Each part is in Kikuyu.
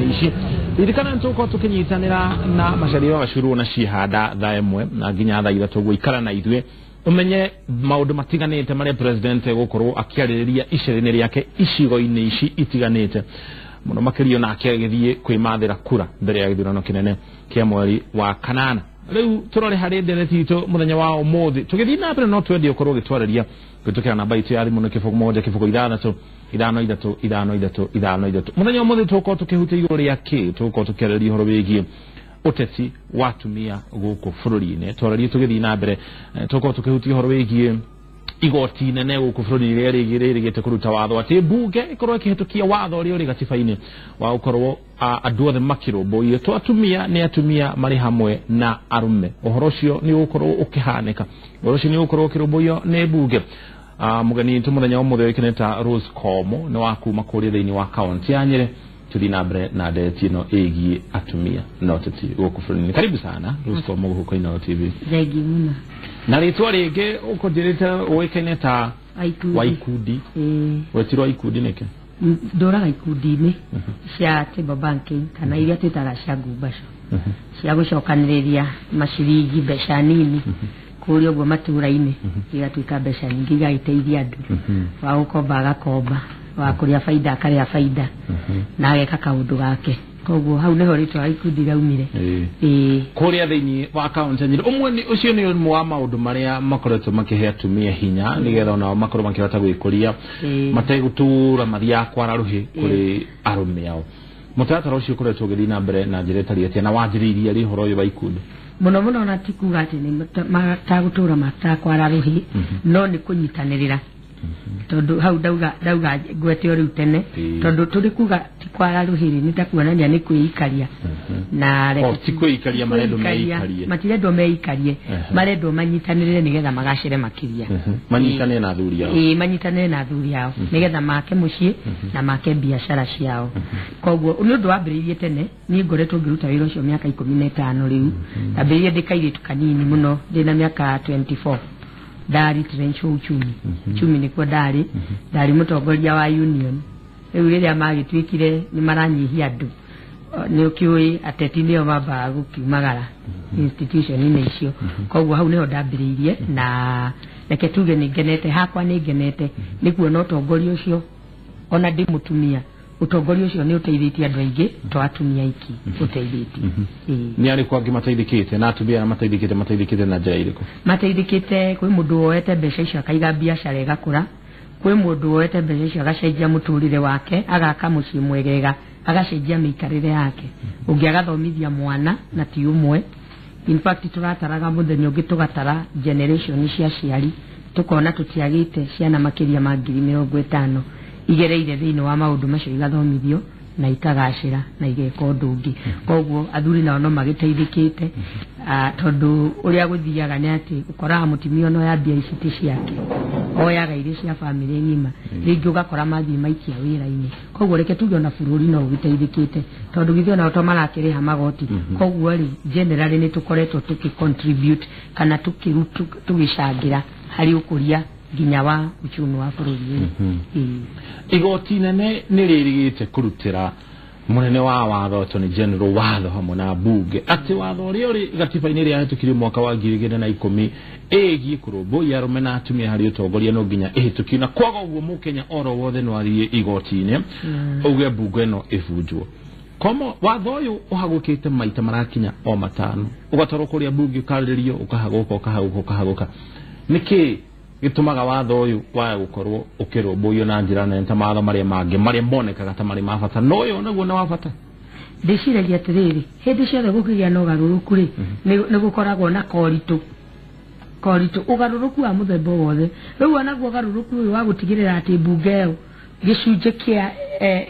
icigo-inĩ ici. Ririkana nĩ tũgũkorwo tũkĩnyitanĩra na Macharia wa Gacurũ na Ciihanda thaa 1 na nginya thaa 3 ũguo. Ikara na ithuĩ ũmenye maũndũ matiganĩte marĩa president egũkorwo akĩarĩrĩria icera-inĩ rĩake icigo-inĩ ici itiganĩte, mũno makĩria nake agĩthiĩ kwĩmathĩra kura mbere ya gĩthurano kĩnene kĩa mweri wa kanana. Rĩu tũrore harĩ ndereti itũ mũthenya wa ũmũthĩ. Tũgĩthiĩ na mbere, no twendie ũkorwo ũgĩtwarĩria kũhĩtũkĩra namba itũ ya thimũ nĩ 0 1 0 6 5 3 5 3 5 3. Mũthenya wa ũmũthĩ tũgũkorwo tũkĩhutia igũrũ rĩa kĩ? Tũgũkorwo tũkĩarĩrĩria ũhoro wĩgiĩ ũteti wa atumia gũkũ bũrũri-inĩ. Twarĩrie tũgĩthiĩ na mbere, tũgũkorwo tũkĩhutia ũhoro wĩgiĩ igoti nene gũkũ bũrũri-inĩ rĩrĩa rĩrĩgĩte kũruta watho atĩ mbunge ĩkorwo ĩkĩhĩtũkia watho ũrĩa ũrĩ gatiba-inĩ wa gũkorwo andũ othe makĩrũmbũiyo to atumia, nĩ atumia marĩ hamwe na arũme. Ũhoro ũcio nĩ ũgũkorwo ũkĩhanĩka, ũhoro ũcio nĩ ũgũkorwo ũkĩrũmbũiyo nĩ mbunge. Mũgeni witũ mũthenya wa ũmũthĩ ũĩkaine ta Rose Komo, nĩ wa kuma kũrĩa thĩinĩ wa kaunti ya Nyĩrĩ. Tũthiĩ na mbere na ndereti ĩno ĩgiĩ atumia na ũteti gũkũ bũrũri-inĩ. Karibu sana, Rose Komo, gũkũ Inooro TV. Thengiũ mũno. Na rĩtwa rĩngĩ ũkũnjĩrĩte ũĩkaine ta Waikundi. Waikundi. Ĩĩ. Wetirwo Waikundi nĩkĩ? Ndũraga ikundi-inĩ cia table banking kana iria twĩtaga cia ngumbaco, cia gũcokanĩrĩria maciringi, mbeca nini kũrĩa ũguo matũra-inĩ, igatuĩka mbeca nyingĩ, igagĩteithia andũ. Wa gũkomba agakomba, wa kũrĩa baida akarĩa baida na ageka kaũndũ gake. Koguo hau nĩho rĩtwa Waikundi raumire. Ĩĩ. Kũrĩa thĩinĩ wa kaunti ya Nyĩrĩ, ũmwe nĩ ũcio nĩ ũmwe wa maũndũ marĩa makoretwo makĩhe atumia hinya nĩgetha onao makorwo makĩhota gwĩkũria mategũtũra mathiaga kwara rũhĩ kũrĩ arũme ao. Mũtaratara ũcio ũkoretwo ũgĩthiĩ na mbere na njĩra ĩtariĩ atĩa, na wanjĩrĩirie rĩ ũhoro ũyũ wa ikundi? Mũno mũno, ona ti kuga atĩ nĩ matagũtũra matakwara rũhĩ, no nĩ kũnyitanĩrĩra, tondũ hau ndauga ngwete o rĩu tene, tondũ tũrĩ kuga ti kwara rũhĩ rĩ, nĩ ta kuonania nĩ kwĩikaria na O, ti kwĩikaria marendwo meikarie. Matirendwo meikarie. Marendwo manyitanĩrĩre nĩgetha magacĩre makĩria. Manyitanĩre na athuri ao. Ĩĩ, manyitanĩre na athuri ao nĩgetha make mũciĩ na make biacara ciao. Koguo nĩ ũndũ wambĩrĩirie tene. Niĩ ngoretwo ngĩruta wĩra ũcio mĩaka 15 rĩu. Ndambĩrĩirie ndĩ kairĩtu kanini mũno, ndĩna mĩaka 24. Ndarĩ retrenchwo uchumi, uchumi nĩkuo ndarĩ mũtongoria wa union. Rĩu rĩrĩa magĩtuĩkire nĩ maranyihia andũ, nĩ ũkĩũĩ ateti nĩo mambaga gũkiumagara institution-inĩ icio. Koguo hau nĩho ndambĩrĩirie, na reke tuge nĩ ngenete hakwa, nĩ ngenete nĩ kuona ũtongoria ũcio. Ona ndĩ mũtumia, ũtongoria ũcio nĩ ũteithĩtie andũ aingĩ, to atumia aiki ũteithĩtie. Ĩĩ. Nĩ arĩkũ angĩ mateithĩkĩte, na atumia arĩa mateithĩkĩte na njĩra irĩkũ? Mateithĩkĩte, kwĩ mũndũ woete mbeca icio akaiga biacara ĩgakũra, kwĩ mũndũ woete mbeca icio agacenjia mũtũrĩre wake, agaka mũciĩ mwegega, agacenjia mĩikarĩre yake, ũngĩ agathomithia mwana na ti ũmwe. In fact, tũrataraga mũthenya ũngĩ, tũgatara generation cia aciari, tũkona tũtiagĩte ciana makĩria ma 50,000 igereire thĩinĩ wa maũndũ macio, igathomithio na ikagacĩra na igeka ũndũ ũngĩ. Koguo athuri nao no magĩteithĩkĩte, tondũ ũrĩa gũthiaga nĩ atĩ ũkoraga mũtumia ono ya mbia ici ti ciake, oyaga irĩ cia bamĩrĩ ng'ima, rĩngĩ ũgakora mathiĩ maikia wĩra-inĩ. Koguo reke tuge ona bũrũri no ũgĩteithĩkĩte, tondũ githĩ onao to marakĩrĩha magoti? Koguo rĩ, generally nĩ tũkoretwo tũkĩ contribute kana tũgĩcangĩra harĩ ũkũria nginya wa uchumi wa bũrũri ũyũ. Ĩĩ. Igoti inene nĩ rĩrĩgĩte kũrutĩra mũnene wa watho, Attorney General, watho hamwe na mbunge atĩ watho ũrĩa ũrĩ gatiba-inĩ ĩrĩa yahĩtũkirio mwaka wa 2010 ĩgiĩ kũrũmbũiya arũme na atumia harĩ ũtongoria no nginya ĩhĩtũkio, na kwaga ũguo mũkenya oro wothe no athiĩ igoti-inĩ auge mbunge ĩno ĩbunjwo. Komo watho ũyũ ũhagũkĩte maita marakinya o 5, ũgatwarwo kũrĩa mbunge, ũkarĩrĩrio, ũkahagũka, ũkahagũka, ũkahagũka. Nĩkĩ gĩtũmaga watho ũyũ waga gũkorwo ũkĩrũmbũiyo na njĩra nene ta mawatho marĩa mangĩ marĩa monekaga ta marĩ ma bata, no ũyũ naguo nĩ wa bata? Ndĩciragia atĩrĩrĩ, hĩndĩ ciothe gũkĩgĩa na ũgarũrũku rĩ, nĩ gũkoragwo na koritũ ũgarũrũku wa mũthemba o wothe. Rĩu onaguo ũgarũrũku ũyũ wa gũtigĩrĩra atĩ mbunge ĩyo gĩcunjĩ kĩa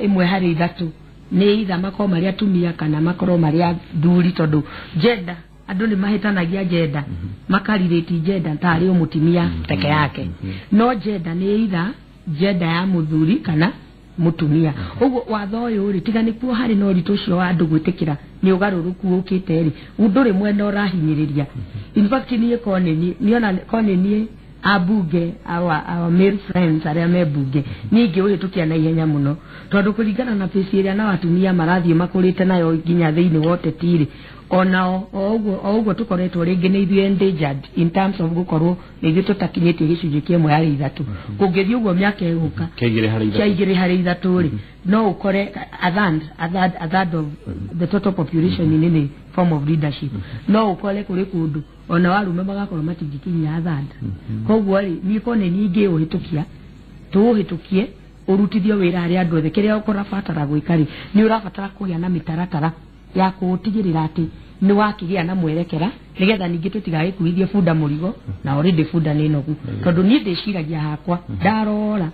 1 harĩ 3 nĩ itha makorwo marĩ atumia kana makorwo marĩ athuri, tondũ gender, andũ nĩ mahĩtanagia gender, makarirĩti gender tarĩ o mũtumia peke yake, no gender nĩ itha gender ya mũthuri kana mũtumia. Ũguo watho ũyũ rĩ, tiga nĩkuo harĩ na ũritũ ũcio wa andũ gwĩtĩkĩra nĩ ũgarũrũku ũkĩte rĩ, ndũrĩ mwena ũrahinyĩrĩria. In fact, niĩ ko nĩ niĩ niona ko nĩ niĩ Abunge our male friends arĩa me bunge niĩ ingĩũhĩtũkia na ihenya mũno, tondũ kũringana na pace ĩrĩa nao atumia marathiĩ makũrĩte nayo nginya thĩinĩ wa ũteti rĩ, onao o ũguo tũkoretwo rĩngĩ nĩ ithuĩ endangered in terms of gũkorwo nĩ ithuĩ tũtakinyĩtie gĩcunjĩ kĩa ĩmwe harĩ ithatũ. Kũngĩthiĩ ũguo mĩaka ĩgũka kĩa igĩrĩ harĩ ithatũ rĩ, no ũkore a third of the total population in any form of leadership. No ũkore kũrĩ kũndũ ona warume magakorwo matingĩkinyia a third. Koguo rĩ, niĩ ko nĩ niĩ ingĩũhĩtũkia, tũũhĩtũkie ũrutithio wĩra harĩ andũ othe. Kĩrĩa ũrabatara gwĩka rĩ, nĩ ũrabatara kũgĩa na mĩtaratara ya kũtigĩrĩra atĩ nĩ wakĩgĩa na mwerekera, nĩgetha ningĩ tũtigagĩkuithie bunda mũrigo, na already bunda nĩ nogu. Tondũ niĩ ndĩciragia hakwa ndarora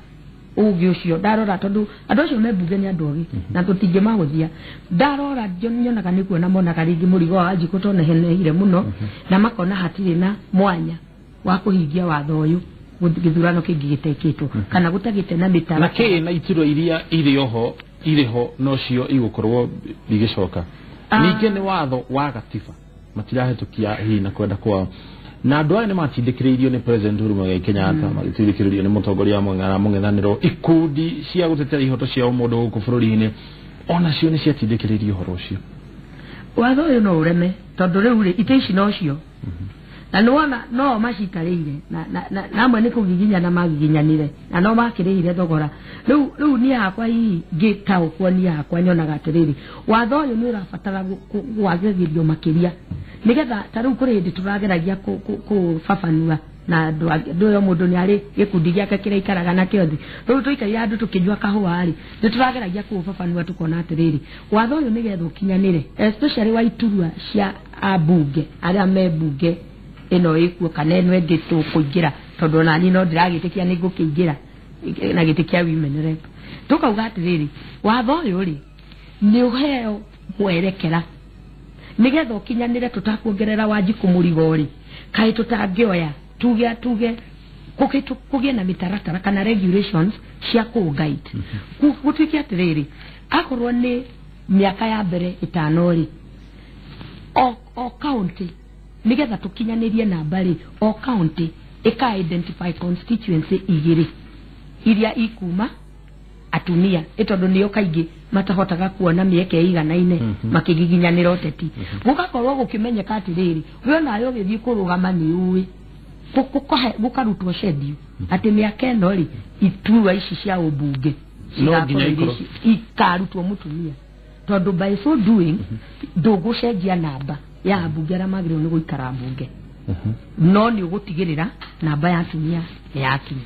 ũgĩ ũcio, ndarora tondũ andũ acio me mbunge nĩ andũ ogĩ na tũtingĩmahũthia. Ndarora nyonaga nĩ kuona monaga rĩngĩ mũrigo wa Wanjikũ tonehenehire mũno, na makona hatirĩ na mwanya wa kũhingia watho ũyũ gĩthurano kĩngĩ gĩtekĩtwo kana gũtagĩte na mĩtaratara. Na kĩ na iturwa iria irĩ ho nocio igũkorwo igĩcoka. Ningĩ nĩ watho wa gatiba matirahĩtũkia hihi na kwenda kwao, na andũ aya nĩ matindĩkĩrĩirio nĩ President Uhuru Muigai Kenyatta, magĩtindĩkĩrĩirio nĩ mũtongoria wa mũng'ethanĩro, ikundi cia gũtetera ihoto cia ũmũndũ gũkũ bũrũri-inĩ onacio nĩ ciatindĩkĩrĩirio ũhoro ũcio. Watho ũyũ no ũreme tondũ rĩu rĩ itĩ ici nocio na nĩwona no macikarĩire na amwe nĩ kũgiginyana magiginyanire na no makĩrĩhire thogora. Rĩu niĩ hakwa hihi ngĩtaũkwo niĩ hakwa nyonaga atĩrĩrĩ, watho ũyũ nĩ ũrabatara kwagĩrĩrio makĩria, nĩgetha ta rĩu kũrĩ hĩndĩ tũrageragia kũbabanua na andũ ũyũ mũndũ nĩ arĩ gĩkundi gĩake kĩrĩa aikaraga nakĩo thĩ. Rĩu tũikarire andũ tũkĩnyua kahũa rĩ, nĩ tũrageragia kũũbabanua tũkona atĩrĩrĩ, watho ũyũ nĩgetha ũkinyanĩre especially wa iturwa cia ambunge arĩa me bunge ĩno ĩkuo kana ĩno ĩngĩ tũkũingĩra, tondũ ona niĩ no ndĩragĩtĩkia nĩ ngũkĩingĩra na gĩtĩ kĩa women rep. Tũkauga atĩrĩrĩ, watho ũyũ rĩ nĩ ũheo mwerekera nĩgetha ũkinyanĩre, tũtakuongerera Wanjikũ mũrigo rĩ, kaĩ tũtangĩoya tuge kũgĩe na mĩtaratara kana regulations cia kũ-guide. Gũtuĩke atĩrĩrĩ, akorwo nĩ mĩaka ya mbere ĩtano rĩ, o county nĩgetha tũkinyanĩrie namba rĩ, o county ĩka identify constituency igĩrĩ iria ikuma atumia, tondũ nĩo kaingĩ matahotaga kuona mĩeke ĩiganaine makĩgiginyanĩra ũteti. Gũgakorwo gũkĩmenyeka atĩrĩrĩ, we onawe ũgĩthiĩ kũrũgama nĩ ũĩ gũkarutwo schedule atĩ mĩaka ĩno rĩ, iturwa ici cia ũmbunge ikarutwo mũtumia, tondũ by so doing ndũgũcenjia namba ya ambunge arĩa magĩrĩirwo nĩ gũikara mbunge, no nĩ ũgũtigĩrĩra namba ya atumia nĩ yakinya.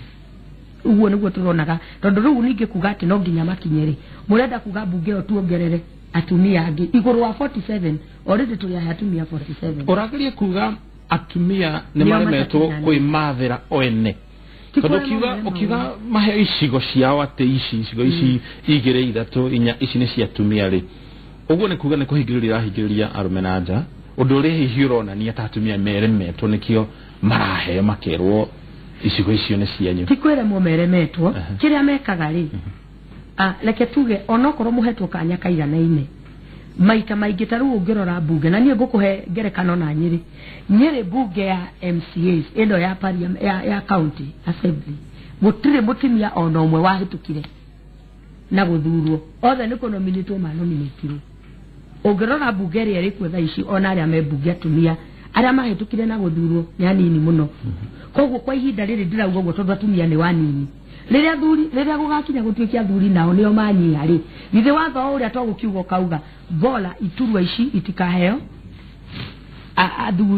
Ũguo nĩguo tũronaga, tondũ rĩu ningĩ kuga atĩ no nginya makinye rĩ, mũrenda kuga mbunge ĩyo tuongerere atumia angĩ igũrũ wa 47, already tũrĩ ahe atumia 47. Ũrageria kuga atumia nĩ maremetwo kwĩmathĩra o ene, tondũ ũkiuga maheo icigo ciao atĩ ici icigo ici igĩrĩ ithatũ inya ici nĩ cia atumia rĩ, ũguo nĩ kuga nĩ kũhingĩrĩria irahingĩrĩria arũme na nja, ũndũ ũrĩa hihi ũronania ta atumia meremetwo nĩkĩo maraheo makerwo icigo icio nĩ cianyu. Ti kwĩremwo meremetwo, kĩrĩa mekaga rĩ, reke tuge onokorwo mũhetwo kanya kaiganaine maita maingĩ ta rĩu ũngĩrora mbunge, na niĩ ngũkũhe ngerekano na Nyĩrĩ. Nyĩrĩ mbunge ya MCAs ĩno ya ya county assembly, gũtirĩ mũtumia ona ũmwe wahĩtũkire na gũthurwo, othe nĩ kũnominĩtwo manominĩtirwo. Ũngĩrora mbunge ĩrĩa ĩrĩ kuo thaa ici, ona arĩa me mbunge atumia arĩa mahĩtũkire na gũthurwo nĩ anini mũno. Koguo kwa ihinda rĩrĩ ndĩrauga ũguo tondũ atumia nĩ wanini. Rĩrĩa thuri, rĩrĩa gũgakinya gũtuĩke athuri nao nĩo manyiha rĩ, githĩ watho ũrĩa to gũkiuga ũkauga bora iturwa ici itikaheo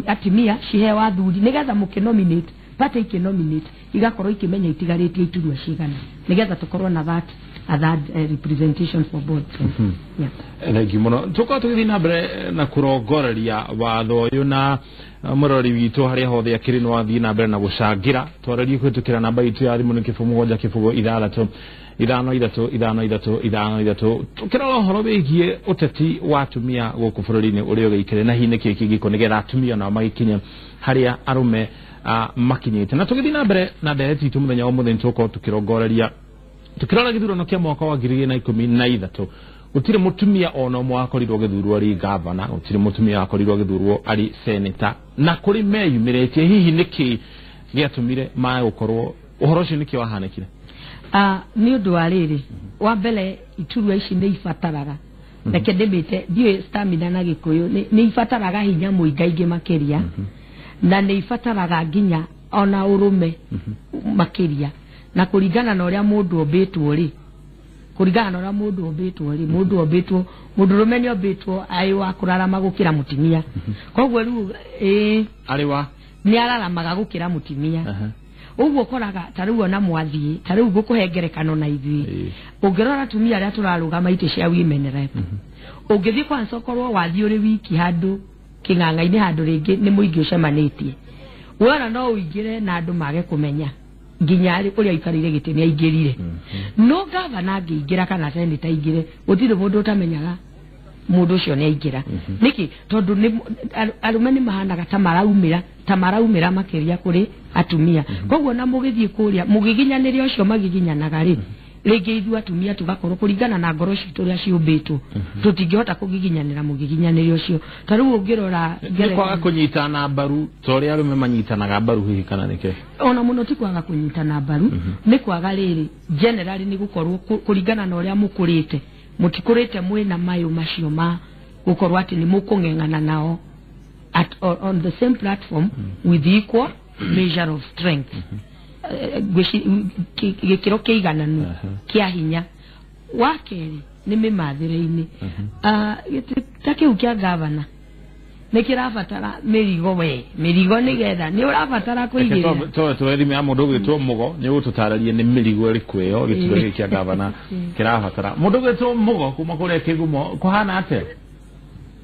atumia, ciheo athuri, nĩgetha mũkĩnominate party ikĩnominate igakorwo ikĩmenya itigarĩtie iturwa cigana, nĩgetha tũkorwo na that a third representation for both. Yeah. Thank you mũno. Tũkorwo tũgĩthiĩ na mbere na kũrongoreria watho ũyũ na mũrori witũ harĩa hothe akĩrĩ no athiĩ na mbere na gũcangĩra. Twarĩrie kũhĩtũkĩra namba itũ ya thimũ nĩ 0 7 0 6 5 3 5 3 5 3 tũkĩrora ũhoro wĩgiĩ ũteti wa atumia gũkũ bũrũri-inĩ ũrĩa ũgĩikare na hihi nĩkĩĩ kĩngĩkwo nĩgetha atumia nao magĩkinye harĩa arũme makinyĩte. Na tũgĩthiĩ na mbere na ndereti itũ mũthenya wa ũmũthĩ nĩtũgũkorwo tũkĩrongoreria tukirora gĩthurano kĩa mwaka wa 2013, gũtirĩ mũtumia ona ũmwe wakorirwo agĩthurwo arĩ gavana, gũtirĩ mũtumia wakorirwo agĩthurwo arĩ seneta, na kũrĩ meyumĩrĩtie hihi nĩkĩ Gĩatũmire maya gũkorwo ũhoro ũcio nĩkĩ wahanĩkire? Nĩ ũndũ wa rĩrĩ, wa mbere iturwa ici nĩ ibataraga, reke ndĩmĩte ndiũĩ stamina na Gĩkũyũ, nĩ ibataraga hinya mũingaingĩ makĩria, na nĩ ibataraga nginya ona ũrũme makĩria, na kũringana na ũrĩa mũndũ ombĩtwo rĩ, kũringana na ũrĩa mũndũ ombĩtwo rĩ, mũndũ ombĩtwo, mũndũrũme nĩ ombĩtwo arĩ wa kũrarama gũkĩra mũtumia. Koguo rĩu arĩ wa nĩ araramaga gũkĩra mũtumia. Ũguo ũkoraga ta rĩu ona mwathiĩ, ta rĩu ngũkũhe ngerekano na ithuĩ, ũngĩrora atumia arĩa tũrarũgama itĩ cia women rep, ũngĩthiĩ kwanza ũkorwo wathiĩ ũrĩ wiki handũ kĩng'ang'a-inĩ, handũ rĩngĩ nĩ mũingĩ ũcemanĩtie, wona no ũingĩre na andũ mage kũmenya nginya ũrĩa aikarĩire gĩtĩ nĩ aingĩrire. No gavana angĩingĩra kana seneta aingĩre, gũtirĩ mũndũ ũtamenyaga mũndũ ũcio nĩ aingĩra. Nĩkĩ? Tondũ arũme nĩ mahanaga ta maraumĩra makĩria kũrĩ atumia. Koguo na mũgĩthiĩ kũrĩa mũgiginyanĩre ũcio magiginyanaga rĩ, rĩngĩ ithuĩ atumia tũgakorwo kũringana na ngoro citũ ũrĩa ciũmbĩtwo, tũtingĩhota kũgiginyanĩra mũgiginyanĩre ũcio. Ta rĩu ũngĩrora nĩ kwaga kũnyitana mbaru ta ũrĩa arũme manyitanaga mbaru hihi, kana nĩkĩ? Ona mũno ti kwaga kũnyitana mbaru, nĩ kwaga rĩrĩ generally nĩ gũkorwo kũringana na ũrĩa mũkũrĩte, mũtikũrĩte mwĩna mayũ macio ma gũkorwo atĩ nĩ mũkũng'eng'ana nao on the same platform with equal measure of strength. Gĩkĩro kĩigananu kĩa hinya. Wa kerĩ nĩ mĩmathĩre-inĩ. Gĩtĩ ta kĩu kĩa gavana nĩ kĩrabatara mĩrigo, we mĩrigo nĩgetha nĩ ũrabatara kũigĩrĩra. Tũrethime ya mũndũ ũgwĩtwo Mũgo nĩ ũgũtũtarĩria nĩ mĩrigo ĩrĩkũ ĩyo gĩturwa gĩkĩ kĩa gavana kĩrabatara. Mũndũ ũgwĩtwo Mũgo kuma kũrĩa Kĩgumo, kũhana atĩa?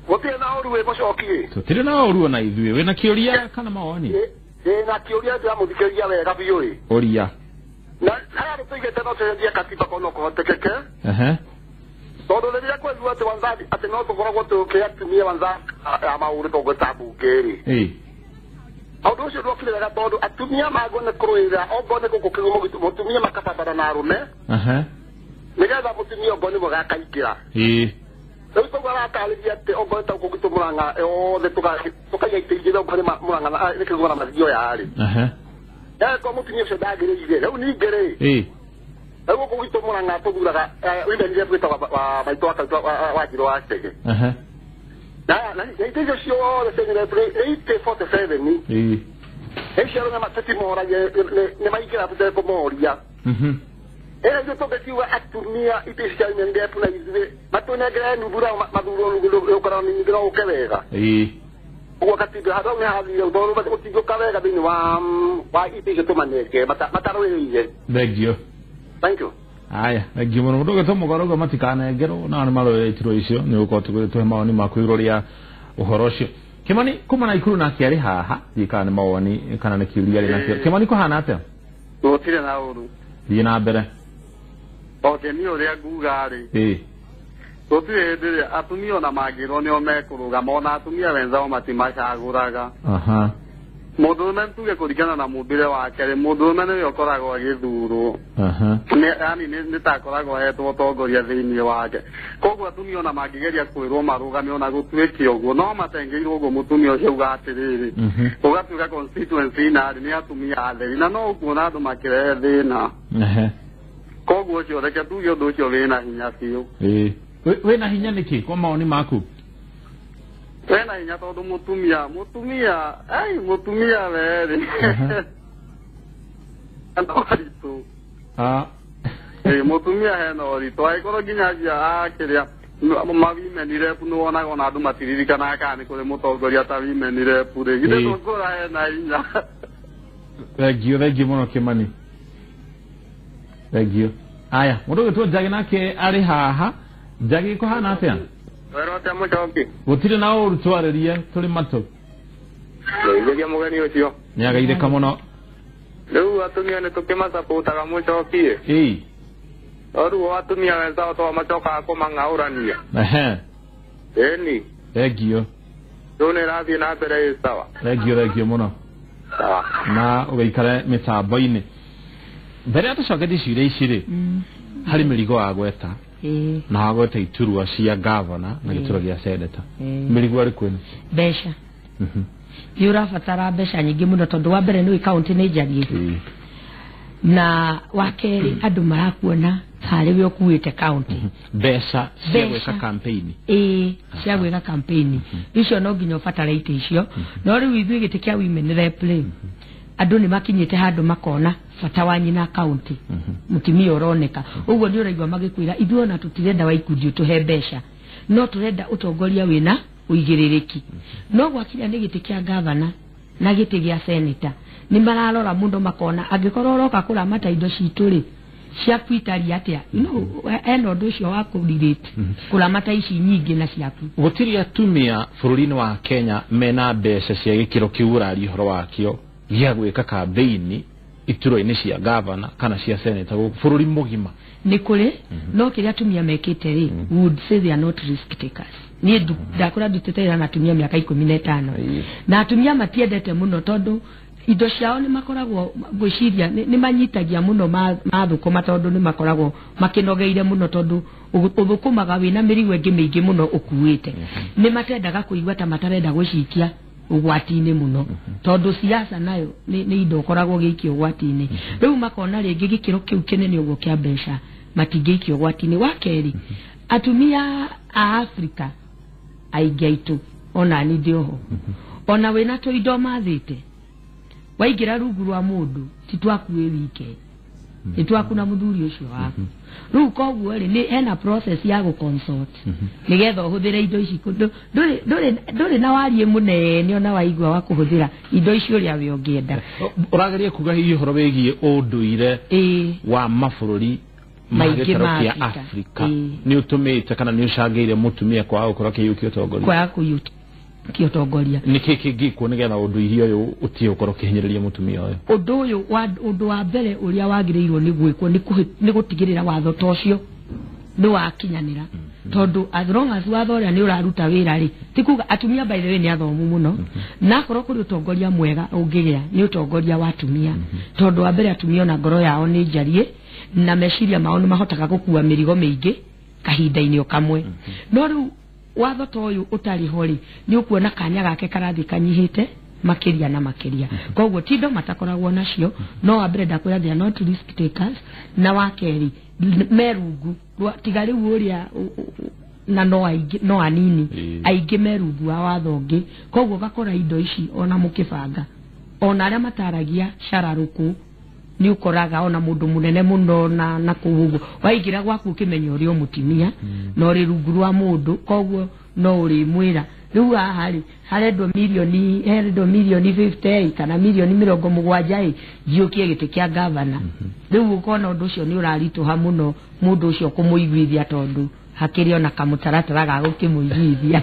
Gũtirĩ na ũru wĩ mũcoki. Tũtirĩ na ũru ona ithuĩ. Wĩna kĩũria kana mawoni? Na kĩũria ndĩramũthikĩrĩria wega biũ ĩ. Ũria. Na haya nĩtũigĩte no tũcenjie katiba korwo no kũhotekeke. Tondũ rĩrĩa kwerirwo atĩ one third, atĩ no tũkoragwo tũkĩ atumia one third ya maũndũ tũgwĩta mbunge rĩ. Ũndũ ũcio ndwokire wega tondũ atumia mangwo nĩ kũrũĩrĩra ongorwo nĩ gũkũ Kĩgumo gwitũ mũtumia makabambana na arũme, nĩgetha mũtumia ongorwo nĩwe gakaingĩra. Rĩu toguo aratarĩria atĩ ongorwo nĩ ta gũkũ gwitũ Mũrang'a yothe tũkaiga itĩ igĩrĩ ongorwo nĩ Mũrang'a nĩ Kĩgumo na Mathioya rĩ. Angĩkorwo mũtumia ũcio ndagĩrĩire, rĩu ningĩ rĩ, rĩu gũkũ gwitũ Mũrang'a tũthuraga women rep wĩtagwo wa maitũ wa Wanjirũ wa Chege. Na itĩ icio ciothe cia women rep nĩ itĩ 47. Icio arũme tũtimoragia, nĩ maingĩra tũtekũmoria. Ĩra ithuĩ tũngĩkiuga atumia itĩ ici cia women rep na ithuĩ matũnengere nuthu nao mathurwo rũkorwo ningĩ no ũke wega. Ũguo katiba handũ hau nĩ hathire tondũ gũtingĩũka wega thĩinĩ wa itĩ icio tũmanenge matarũĩrĩire. Thank you. Thank you. Aya, thengiũ mũno. Mũndũ ũgwĩtwo Mũgo arauga matikanengerwo nao nĩ marũĩrĩire iturwa icio. Nĩ ũgũkorwo tũhe mawoni maku igũrũ rĩa ũhoro ũcio. Kĩmani kuma na Ikuru nake arĩ haha, ndiũĩ kana nĩ mawoni kana nĩ kĩũria arĩ nakĩo. Kĩmani kũhana atĩa? Gũtirĩ na ũru. Thiĩ na mbere. Okay, niĩ ũrĩa nguga rĩ, gũtirĩ hĩndĩ ĩrĩa atumia ona mangĩrwo nĩo mekũrũgama, ona atumia wenzao matimacagũraga. Mũndũrũme tuge kũringana na mũmbĩre wake rĩ, mũndũrũme nĩwe ũkoragwo agĩthurwo. Yaani nĩ ta akoragwo ahetwo ũtongoria thĩinĩ wake. Koguo atumia ona mangĩgeria kwĩrwo marũgame ona gũtuĩke ũguo, no matengeirwo ũguo mũtumia ũcio auga atĩrĩrĩ, ũgatuĩka constituency narĩ nĩ atumia atheri, na no ũkuona andũ makĩrehe thĩna. Koguo ũcio reke tuge ũndũ ũcio wĩna hinya biũ. Wĩna hinya nĩkĩ kwa mawoni maku? Wĩna hinya tondũ mũtumia ai mũtumia werĩ hena ũritũ. Mũtumia hena ũritũ angĩkorwo nginya akĩrĩa ma women rep nĩ wonaga ona andũ matiririkanaga kana nĩ kũrĩ mũtongoria ta women rep rĩ, githĩ ndũkũra hena hinya. Thengiũ, thengiũ mũno Kĩmani. Thengiũ. Aya, mũndũ ũgwĩtwo Njagi nake arĩ haha. Njagi kũhana atĩa? Werwo atĩa mũcoki? Gũtirĩ na ũru, twarĩrie tũrĩ matũ. Ngeithĩria mũgeni ũcio. Nĩ ageithĩka mũno. Rĩu atumia nĩ tũkĩmacapotaga mũcoki. No rĩu o atumia wenzao to macokaga kũmang'aũrania. Ĩni. Thengiũ. Rĩu nĩ ĩrathiĩ na mbere ĩ sawa. Thengiũ, thengiũ mũno. Sawa. Na ũgaikare mĩtambo-inĩ. Mbere ya tũcoketie ciũria ici rĩ, harĩ mĩrigo wagweta na wagweta iturwa cia gavana na gĩturwa gĩa seneta. Mĩrigo ĩrĩkũ ĩno? Mbeca. Nĩ ũrabatara mbeca nyingĩ mũno tondũ wa mbere nĩ kaunti nĩ njarie na wa kerĩ andũ marakuona tarĩ we ũkuĩte kaunti. Mbeca cia gwĩka campaign. Ĩĩ, cia gwĩka campaign icio no nginya ũbatare itĩ icio. No rĩu ithuĩ gĩtĩ kĩa women rep rĩ, andũ nĩ makinyĩte handũ makona bata wa nyina kaunti, mũtumia ũroneka. Ũguo nĩ ũraigua magĩkwĩra ithuĩ ona tũtirenda wa ikundi ũtũhe mbeca, no tũrenda ũtongoria wĩna ũigĩrĩrĩki. No gwakinya nĩ gĩtĩ kĩa gavana na gĩtĩ gĩa senator, nĩ mararora mũno makona angĩkorwo ũroka kũramata indo citũ rĩ, ciaku itari atĩa. No ena ũndũ ũcio wa kũrelate kũramata ici nyingĩ na ciaku. Gũtirĩ atumia bũrũri-inĩ wa Kenya mena mbeca cia gĩkĩro kĩu ũraria ũhoro wakĩo gĩa gwĩka campaign iturwa-inĩ cia gavana kana cia senator bũrũri mũgima. Nĩ kũrĩ, no kĩrĩa atumia mekĩte rĩ, we would say they are not risk takers. Niĩ ndakũra ndutĩte wĩra na atumia mĩaka 15, na atumia matiendete mũno tondũ indo ciao nĩ makoragwo ngwĩciria nĩ manyitagia mũno mathũkũma tondũ nĩ makoragwo makĩnogeire mũno tondũ ũthũkũmaga wĩna mĩrigo ĩngĩ mĩingĩ mũno ũkuĩte. Nĩ matendaga kũigua ta matarenda gwĩcikia ũgwati-inĩ mũno tondũ siasa nayo nĩ indo ũkoragwo ũgĩikio ũgwati-inĩ. Rĩu makona rĩngĩ gĩkĩro kĩu kĩnene ũguo kĩa mbeca matingĩikio ũgwati-inĩ. Wa kerĩ, atumia a Afrika aingĩ aitũ ona niĩ ndĩ oho, ona wĩna tũindo mathĩte waingĩra rungu rwa mũndũ ti twaku wĩ wike, nĩ twaku na mũthuri ũcio waku. Rĩu koguo rĩ, nĩ hena process ya gũ-consult nĩgetha ũhũthĩre indo ici. Ndũrĩ na wariĩ mũnene ona waigua wa kũhũthĩra indo ici ũrĩa we ũngĩenda. Ũrageria kuga hihi ũhoro wĩgiĩ ũndũire wa mabũrũri ma gĩtarũ kĩa Afrika nĩ ũtũmĩte kana nĩ ũcangĩire mũtumia kwaga gũkorwo akĩiyũkia ũtongoria? Kwaga kũiyũkia ũtongoria. Nĩkĩ kĩngĩkwo nĩgetha ũndũire ũyũ ũtige gũkorwo ũkĩhinyĩrĩria mũtumia ũyũ? Ũndũ ũyũ, ũndũ wa mbere ũrĩa wagĩrĩirwo nĩ gwĩkwo nĩ gũtigĩrĩra watho ta ũcio nĩ wakinyanĩra, tondũ as long as watho ũrĩa nĩ ũraruta wĩra rĩ, ti kuga atumia by the way nĩ athomu mũno, na akorwo kũrĩ ũtongoria mwega ũngĩgĩa nĩ ũtongoria wa atumia, tondũ wa mbere atumia ona ngoro yao nĩ njarie na meciria mao nĩ mahotaga gũkua mĩrigo mĩingĩ kahinda-inĩ o kamwe. No rĩu watho ta ũyũ ũtarĩ ho rĩ, nĩ ũkuona kanya gake karathiĩ kanyihĩte makĩria na makĩria. Koguo ti indo matakoragwo nacio, no wa mbere ndakwĩra they are not risk takers, na wa kerĩ me rungu tiga rĩu ũrĩa na no aingĩ no anini aingĩ me rungu wa watho ũngĩ. Koguo ũgakora indo ici ona mũkĩbanga ona arĩa mataragia cararũkũ nĩ ũkoraga ona mũndũ mũnene mũno na kũu ũguo waingĩra gwaku ũkĩmenya ũrĩ o mũtumia na ũrĩ rungu rwa mũndũ, koguo no ũrĩmwĩra rĩu haha rĩ harendwo mirioni, herendwo mirioni 50 kana mirioni 70 njiũkie gĩtĩ kĩa gavana. Rĩu ũkona ũndũ ũcio nĩ ũraritũha mũno mũndũ ũcio kũmũiguithia tondũ hakĩrĩ ona kamũtaratara ga gũkĩmũiguithia.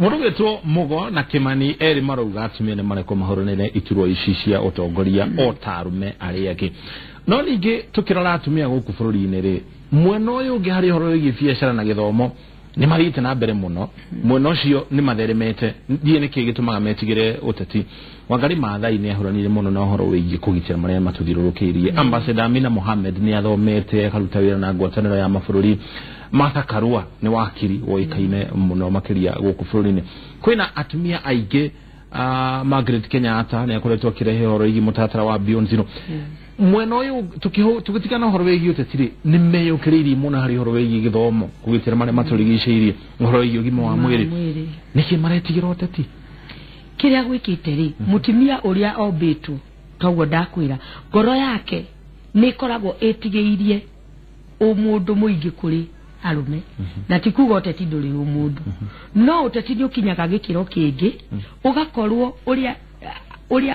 Mũndũ ũgwĩtwo Mugo na Kimani erĩ marauga atumia nĩ marekwo mahũranĩre iturwa ici cia ũtongoria o ta arũme arĩa angĩ. No ningĩ tũkĩrora atumia gũkũ bũrũri-inĩ rĩ, mwena ũyũ ũngĩ harĩ ũhoro wĩgiĩ biacara na gĩthomo nĩ mathiĩte na mbere mũno, mwena ũcio nĩ matheremete. Ndiĩ nĩkĩ gĩtũmaga metigĩre ũteti. Wangari Maathai nĩ ahũranire mũno na ũhoro wĩgiĩ kũgitĩra marĩa matũthiũrũrũkĩirie. Ambassador Amina Mohamed nĩ athomete akaruta wĩra na ngwatanĩro ya mabũrũri. Martha Karua nĩ wakiri woĩkaine mũno makĩria gũkũ bũrũri-inĩ. Kwĩna atumia aingĩ, Margaret Kenyatta nĩ akoretwo akĩrehe ũhoro wĩgiĩ mũtaratara wa Beyond Zero. Mwena ũyũ tũgĩtigana ũhoro wĩgiĩ ũteti rĩ, nĩ meyũkĩrĩirie mũno harĩ ũhoro wĩgiĩ gĩthomo, kũgitĩra marĩa matũrigicĩirie, ũhoro wĩgiĩ ũgima wa mwĩrĩ. Nĩkĩ maretigĩra ũteti? Kĩrĩa gwĩkĩte rĩ, mũtumia ũrĩa ombĩtwo toguo ndakwĩra, ngoro yake nĩ ĩkoragwo ĩtigĩirie ũmũndũ mũingĩ kũrĩ arũme, na ti kuga ũteti ndũrĩ ũmũndũ, no ũteti nĩ ũkinyaga gĩkĩro kĩngĩ ũgakorwo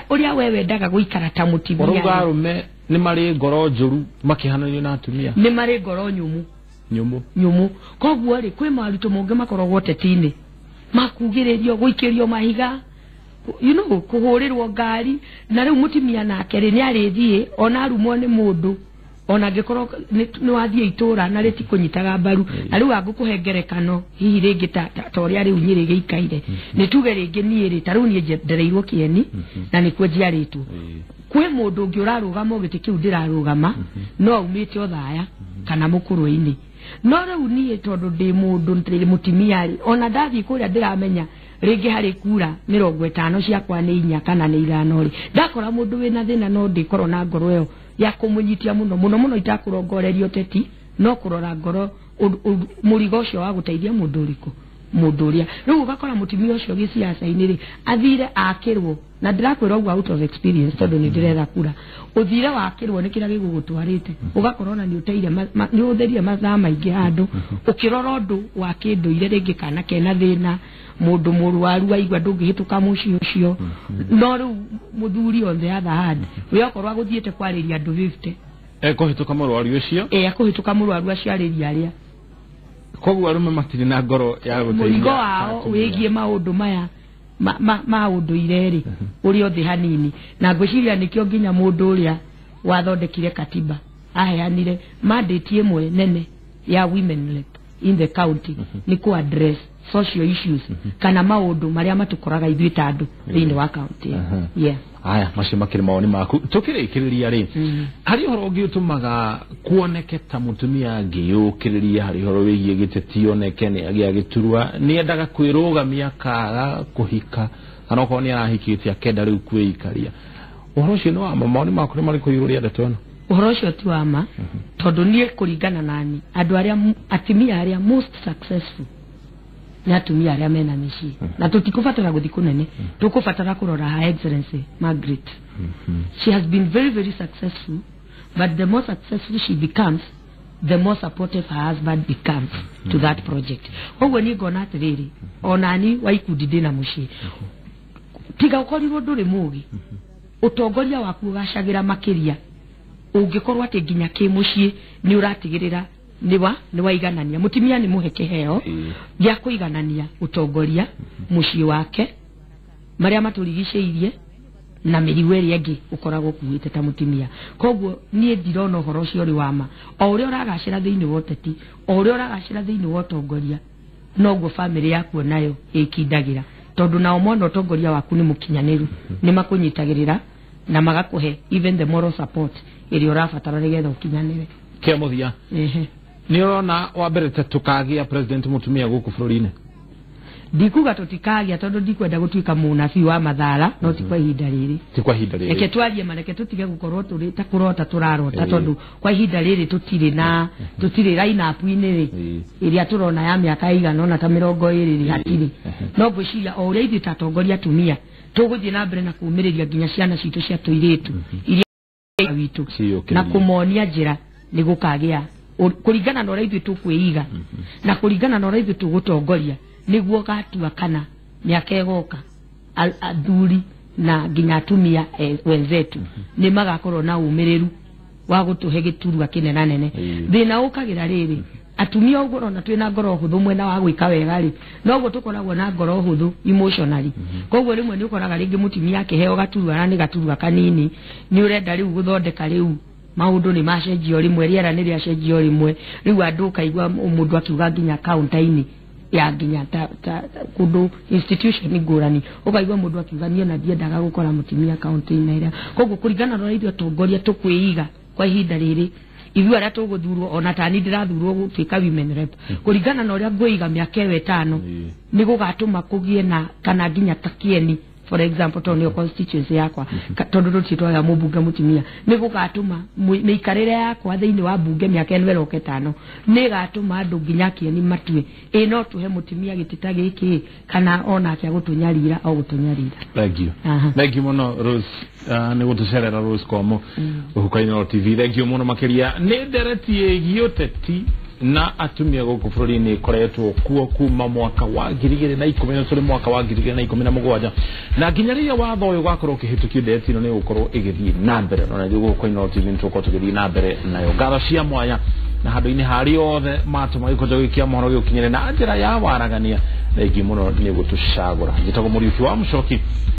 ũrĩa we wendaga gũikara ta mũtumia. Ũrauga arũme nĩ marĩ ngoro njũru makĩhananio na atumia? Nĩ marĩ ngoro nyũmũ. Koguo rĩ, kwĩ moritũ mangĩ makoragwo ũteti-inĩ, makugĩrĩrio, gũikĩrio mahiga, you know, kũhũrĩrwo ngari, na rĩu mũtumia nake rĩ nĩ arĩthiĩ ona arumwo nĩ mũndũ, ona angĩkorwo nĩ wathiĩ itũra na rĩtikũnyitaga mbaru. Na rĩu angĩkũhe ngerekano hihi rĩngĩ ta ũrĩa rĩu Nyĩrĩ gĩikaire, nĩ tuge rĩngĩ niĩ rĩ, ta rĩu niĩ ndereirwo Kĩeni na nĩkuo njiarĩtwo, kwĩ mũndũ ũngĩ ũrarũgama gĩtĩ kĩu ndĩrarũgama no aumĩte Othaya kana Mũkũrwe-inĩ. No rĩu niĩ tondũ ndĩ mũndũ ndĩ mũtumia rĩ, ona ndathiĩ kũrĩa ndĩramenya rĩngĩ harĩ kura 50 ciakwa nĩ 4 kana nĩ 5 rĩ, ndakora mũndũ wĩna thĩna no ndĩkorwo na ngoro ĩyo ya kũmũnyitia mũno mũno mũno, itakũrongoreria ũteti no kũrora ngoro mũrigo ũcio wa gũteithia mũndũ ũrĩkũ, mũndũ ũrĩa. Rĩu ũgakora mũtumia ũcio gĩciaca-inĩ rĩ, athire akĩrwo, na ndĩrakwĩra ũguo out of experience tondũ nĩ ndĩretha kura, ũthire wakĩrwo nĩ kĩrĩa gĩgũgũtwarĩte, ũgakora ona nĩ ũteire nĩ ũhũthĩrire mathaa maingĩ handũ ũkĩrora ũndũ wa kĩndũire rĩngĩ kana kena thĩna, mũndũ mũrwaru aigua ndũngĩhĩtũka mũciĩ ũcio. No rĩu mũthuri on the other hand, we okorwo agũthiĩte kwarĩria andũ 50, ekũhĩtũka mũrwaru ũcio, ekũhĩtũka mũrwaru acio arĩria arĩa. Koguo arũme matirĩ na ngoro ya gũteithia mũrigo wao wĩgiĩ maũndũ maya ma ũndũire rĩ, ũrĩa ũthĩ hanini. Na ngwĩciria nĩkĩo nginya mũndũ ũrĩa wathondekire katiba aheanire mandate ĩmwe nene ya women rep in the county nĩ kũ address social issues kana maũndũ marĩa matũkoraga ithuĩ ta andũ thĩinĩ wa county. Yeah. Aya macio makĩrĩ mawoni maku. Tũkĩrĩkĩrĩria rĩ, harĩ ũhoro ũngĩ ũtũmaga kuoneke ta mũtumia angĩyũkĩrĩria harĩ ũhoro wĩgiĩ gĩteti oneke nĩ agĩa gĩturwa, nĩ endaga kwĩrũgamia kaga kũhika, kana okorwo nĩ arahikĩte akenda rĩu kwĩikaria. Ũhoro ũcio nĩ wa ma? Mawoni maku nĩ marĩkũ igũrũ rĩa ndeto ĩno? Ũhoro ũcio ti wa ma, tondũ niĩ kũringana nani, andũ arĩa atumia arĩa most successful nĩ atumia arĩa mena mĩciĩ. Na tũtikũbatara gũthiĩ kũnene, tũkũbatara kũrora Her Excellency Margaret. She has been very very successful, but the more successful she becomes, the more supportive her husband becomes to that project. Koguo niĩ ngona atĩrĩrĩ, onani wa ikundi ndĩna mũciĩ, tiga ũkorirwo ndũrĩ mũgĩ, ũtongoria waku ũgacagĩra makĩria ũngĩkorwo atĩ nginya kĩmũciĩ nĩ ũratigĩrĩra nĩ waiganania. Mũtumia nĩ mũhe kĩheo gĩa kũiganania ũtongoria mũciĩ wake, marĩa matũrigicĩirie na mĩrigo ĩrĩa ĩngĩ ũkoragwo ũkuĩte ta mũtumia. Koguo niĩ ndirona ũhoro ũcio ũrĩ wa ma. O ũrĩa ũragacĩra thĩinĩ wa ũteti, o ũrĩa ũragacĩra thĩinĩ wa ũtongoria, noguo bamĩrĩ yaku nayo ĩkindagĩra, tondũ nao mona ũtongoria waku nĩ mũkinyanĩru, nĩ makũnyitagĩrĩra na magakũhe even the moral support ĩrĩa ũrabatara nĩgetha ũkinyanĩre. Kĩa mũthia, nĩ ũrona wa mbere ta tũkagĩa president mũtumia gũkũ bũrũri-inĩ? Ndikuga tũtikagĩa, tondũ ndikwenda gũtuĩka mũnabii wa mathara, no ti kwa ihinda rĩrĩ. Ti kwa ihinda rĩrĩ. Reke twarie ma, reke tũtige gũkorwo tũrĩ ta kũrota tũrarota, tondũ kwa ihinda rĩrĩ tũtirĩ na tũtirĩ line up-inĩ rĩ ĩrĩa tũrona ya mĩaka ĩigana ũna ta 20 rĩ, hatirĩ. No ngwĩciria o ũrĩa ithuĩ ta atongoria atumia tũgũthiĩ na mbere na kũũmĩrĩria nginya ciana citũ cia tũirĩtu iria witũ na kũmonia njĩra nĩ gũkagĩa kũringana na ũrĩa ithuĩ tũkwĩiga na kũringana na ũrĩa ithuĩ tũgũtongoria, nĩguo gatua kana mĩaka ĩgoka athuri na nginya atumia wenzetu nĩ magakorwo na ũmĩrĩru wa gũtũhe gĩturwa kĩnena nene. Thĩna ũkagĩra rĩrĩ, atumia ũguo ũrona twĩna ngoro hũthũ mwena wa gwĩka wega rĩ, noguo tũkoragwo na ngoro hũthũ emotionally. Koguo rĩmwe nĩ ũkoraga rĩngĩ mũtumia akĩheo gaturwa na nĩ gaturwa kanini, nĩ ũrenda rĩu gũthondeka rĩu maũndũ nĩ macenjio rĩmwe, rĩera nĩ rĩacenjio rĩmwe, rĩu andũ ũkaigua mũndũ akiuga nginya counter-inĩ ya nginya ta kũndũ institution ngũrani, ũkaigua mũndũ akiuga niĩ ona ndiendaga gũkora mũtumia counter-inĩ ĩrĩa. Koguo kũringana na ũrĩa ithuĩ atongoria tũkwĩiga kwa ihinda rĩrĩ, ithuĩ arĩa tũgũthurwo, ona tani ndĩrathurwo gũtuĩka women rep, kũringana na ũrĩa ngwĩiga mĩaka ĩyo 5 nĩ gũgatũma kũgĩe na kana nginya ta kĩeni for example, tondũ nĩyo constituency yakwa, tondũ tũtirĩ twagĩa mũmbunge mũtumia, nĩ gũgatũma mĩikarĩre yakwa thĩinĩ wa mbunge mĩaka ĩno ĩroka 5 nĩ ĩgatũma andũ nginya kĩeni matue ĩ no tũhe mũtumia gĩtĩ ta gĩkĩ, kana onake agũtũnyarira o gũtũnyarira. Thank you. Thank you mũno Rose, nĩ gũtũcerera Rose Komo Rũhuko-inĩ Inooro TV. Thank you mũno makĩria. Nĩ ndereti ĩgiĩ ũteti na atumia gũkũ bũrũri-inĩ ĩkoretwo kuo kuma mwaka wa 2010 na tũrĩ mwaka wa 2017, na nginya rĩrĩa watho ũyũ ũgakorwo ũkĩhĩtũkio ndereti ĩno nĩ ĩgũkorwo ĩgĩthiĩ na mbere, na ithuĩ gũkũ Inooro TV nĩ tũgũkorwo tũgĩthiĩ na mbere nayo. Ngatho cia mwanya na handũ-inĩ harĩa othe matũma gĩkonjo gĩkĩ kĩa mohoro gĩgũkinyĩre na njĩra ya waragania. Thengiũ mũno nĩ gũtũcagũra. Njĩtagwo Mũriũki wa Mũcoki.